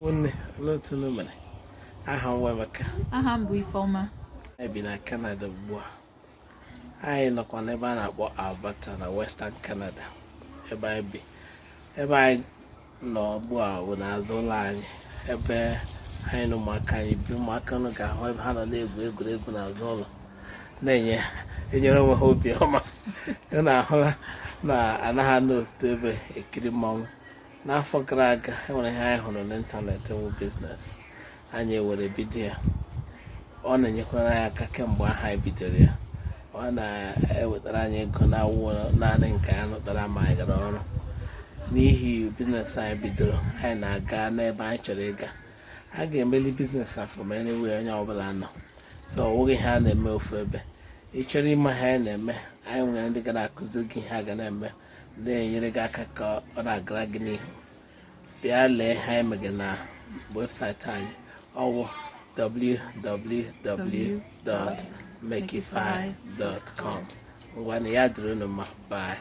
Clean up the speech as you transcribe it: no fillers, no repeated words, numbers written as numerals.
Ụmụnne, olee otu unu mere? Aha m Emeka. Aha m bụ Ifeọma. Anyị bi na Canada ugbu a. Anyị nọkwa n'ebe a na-akpọ Alberta na Western Canada ebe anyị bi. Ebe anyị nọ ugbu a bụ n'azụ ụlọ anyị, ebe anyị na ụmụaka anyị bi. Ụmụaka unu ga-ahụ ebe ha nọ na-egwu egwuregwu n'azụ ụlọ, na-enye enyere onwe ha obi ọma. Unu ahụla na anaghị anọ ọtụtụ ebe ekiri mmanwụ. N'afọ gara aga, enwere ihe anyị hụrụ n'ịntanetị bụ business anyị ewere bido ya. Ọ na-enyekwara anyị aka kemgbe ahụ anyị bidoro ya. Ọ na-ewetara anyị ego na-awụ naanị nke anyị nụtara ma anyị gara ọrụ. N'ihi business anyị bidoro, anyị na-aga n'ebe anyị chọrọ ịga. A ga-emeli business a from anywhere onye ọbụla nọ, so ọ bụghị ihe a na-eme ofu ebe. Ị chọrọ ịma ihe anyị na-eme, anyị nwere ndị ga na-akụziri gị ihe a ga na-eme, na-enyere gị aka ka ọ na-agara gị n'ihu. Bịa lee ihe anyị mege na webụsaịtị anyị, ọwụ www.makify.com. Ngwanụ, ya dịrị unu mma. Bye.